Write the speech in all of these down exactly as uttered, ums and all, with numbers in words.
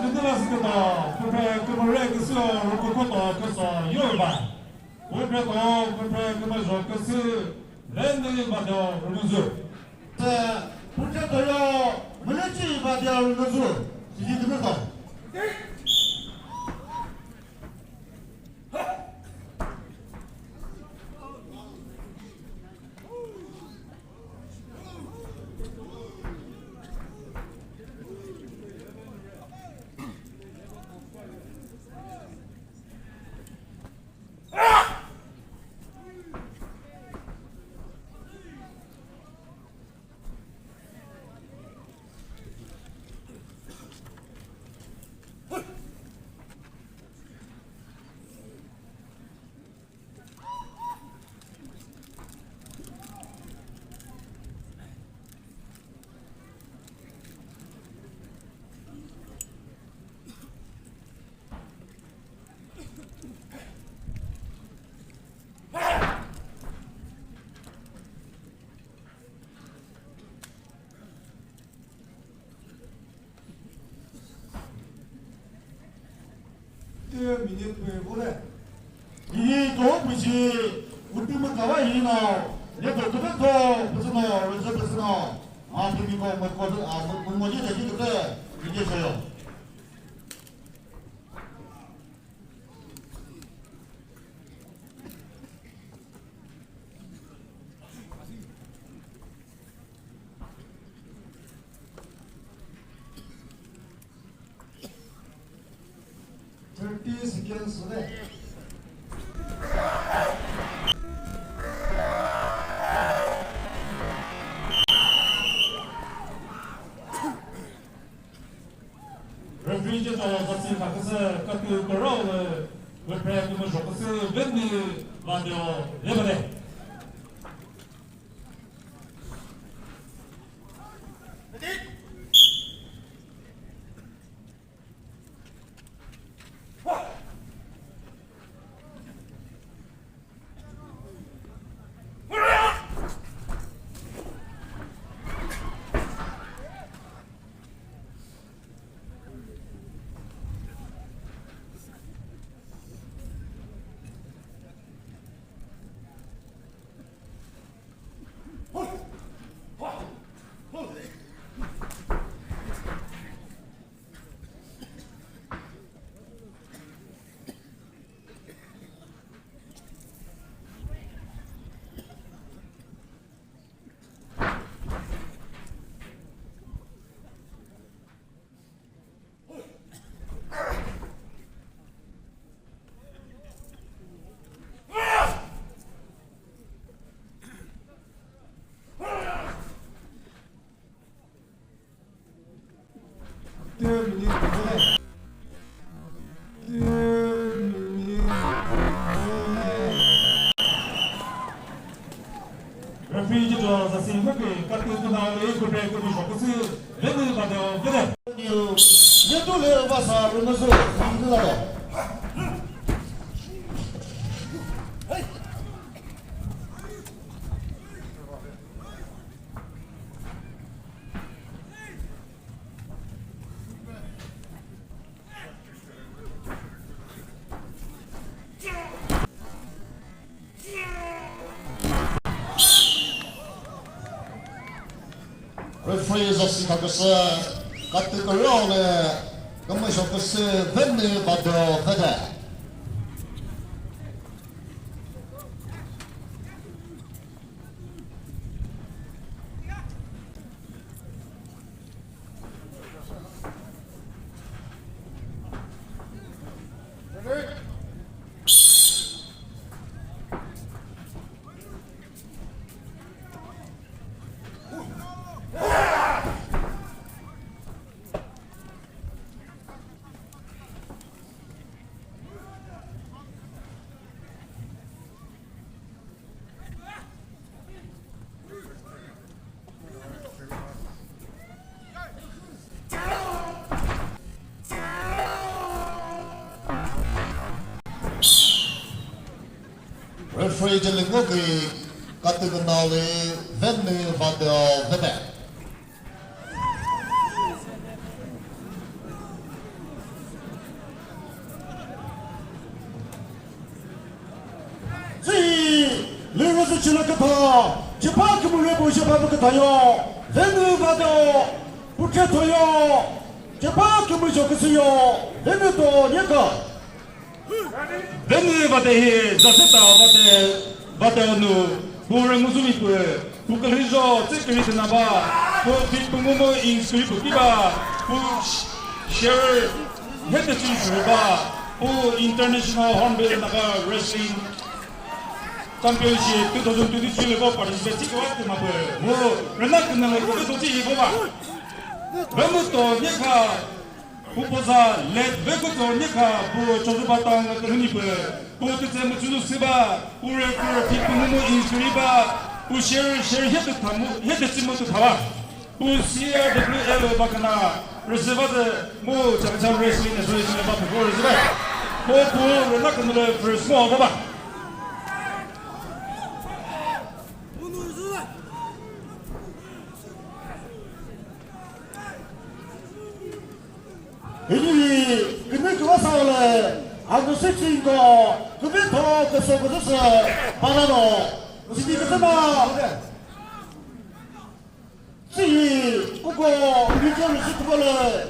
Künüla süküto, küpre kümüre küsü rükukuto küso yorba. Küpre to, küpre kümüzho küsü, Venü Vadeo Rünüzü. Te, küpre toyo, Mülüchi Vadeo Rünüzü. Siji kümüzho. Tüyo minute pü vole. Hihi to püshi, utümü kava hino, ne to tüme to, püsüno, rüzü püsüno. Ma tümi ko, mo ko, a, mo, mo, mo, ye de, ye de, ye de, soyo. Thirty seconds left. Referee ce to zasi khaküsü katü kürao lü, referee kümüzho küsü Venü Vadeo lebale. Referee ce to zasi ngoke, katü tuna le, küpre kümüzho küsü, Venü Vadeo vede. Yetu le vasa rünozo, singilado. Referee zasi khaküsü, katü kürao lü, kümüzho küsü Venü Vadeo vede. Referee ce lü ngoke, katü künao lü Venü Vadeo vede. Chila kütha, chepa kümüre bu chepa bu kütha yo, Venü vado, puthe thoyo, chepa kümüjo küsü yo, Venü to nyeka. Venü vate hi, zaseta vate, vate onu, bu renguzumi pü, bu külhüjo, tsikiri tünaba, bu fit pungumo inskiri pü kiba, bu sh-, share, hete tsinsuba, bu International Hornbill Naga Wrestling Championship two thousand twenty-three lü ko participate thiküva thüma pü mu rüna künalü ko to thi hi ko ba. Ve mu to nyekha pu poza let ve ko to nyekha pu chozuba tang lü künhü ni pü. Pu tütse mu chüzü sü ba, pu referee thi pu mu injury ba, pu share share he tü thamu, he tü chimu tü thava. Pu C R W L bakana reserve mu Chakhesang Wrestling Association ba pu reserve. Ko pu rüna künalü first mo ko ba. Hini künü küva sale, andu sixteen ko, küvi tho küsü küsü sü, para no, sidi küsü ma. Siyi, kuko, video receipt kole.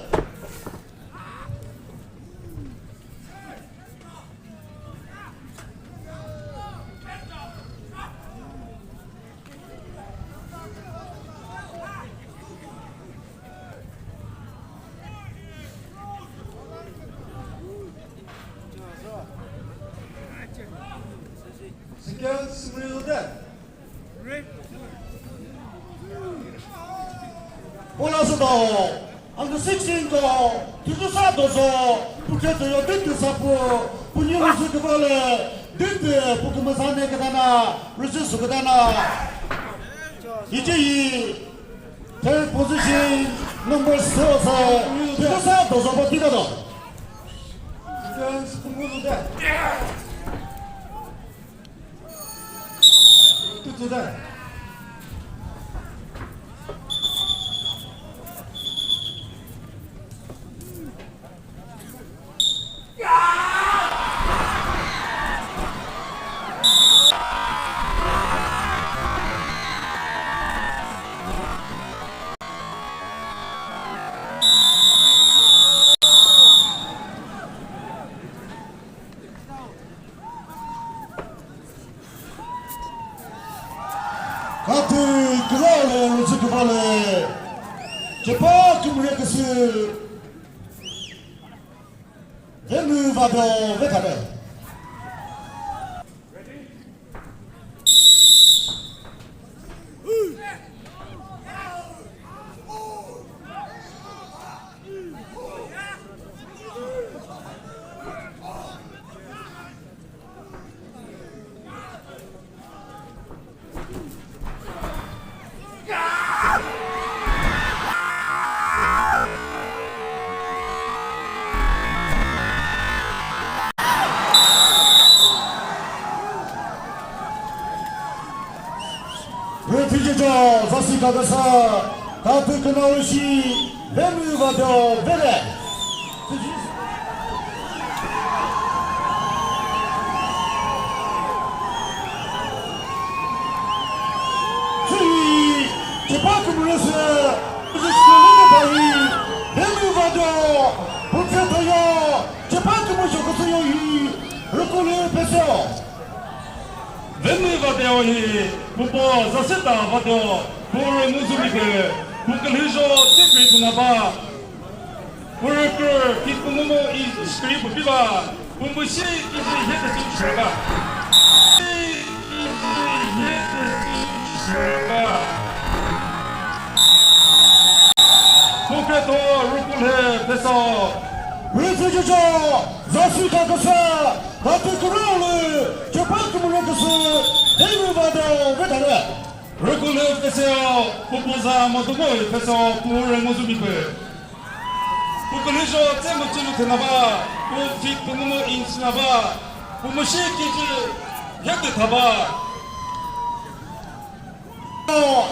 Second, Sumri Lute. Pola sü do, under sixteen ko, tütü sa do so, pu khe tü yo, dü tü sa pu, pu nyi rüzü kübale, dü tü pu kümüzane küdana, rüzü su küdana. Ije yi, third position, number six, tütü sa do so, pu tütü do. Defense, pu ngu lu de. Katü kürale rüzü kübale. Chepa kümüre küsü. Venü vado vetare. Referee cho, zasi kakasa, katü künao shi, Venü vado vere. Tsühi, chepa kümüre sü, sülüno bahi, Venü vado, putse toyo, chepa kümüzho küsü yo hi, rükülü peseo. Venü vadeo hi, pupo zaseta vadeo, purü nguzumi ke, pu külhüzho tsikri tunaba, purü kür, ki kumumo i, iskri pupiba, pumushi kiji hete su shiraba. Kiji hete su shiraba. Pukreto rükülhe peso. Rükülhe peso, zasi kakasa. Katü kürüo lü, chepa kümüre küsü, Venü vado vetare. Rükülhe peseo, pupuza modumo peseo, purü nguzumi pe. Pu külhüzho tse mütsü lü thünaba, pu fit pumumu inch naba, pumushi kiji hete thaba.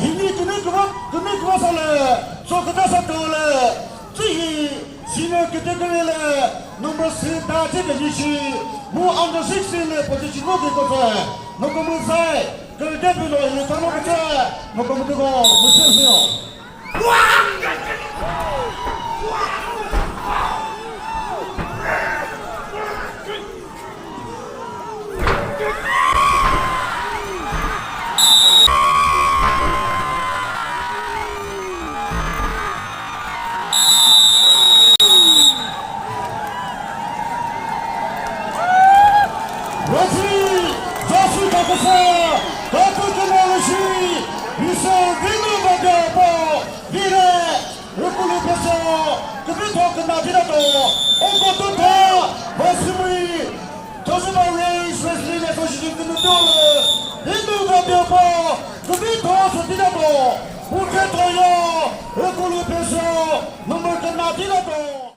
Hini künü küva, künü küva sale, so küta sa tole, tsühi senior category le, number six ta tsühi shi, mu under sixteen le position ko ke ko se, number mu sai, Kürüte pilo, ilü tamo kütse, moko mütüko, müsü süyo. Rasi, Joshua Kakasa, Katu Kemalashi, Mister Vinu Vadepo, Vire, Rukulu Peso, Kebitho Kena Dinato, Oko Tuta, Vasimui, Tozuba Race Wrestling Association Kemutole, Vinu Vadepo, Kebitho Sotinato, Buketoyo, Rukulu Peso, number Kena Dinato.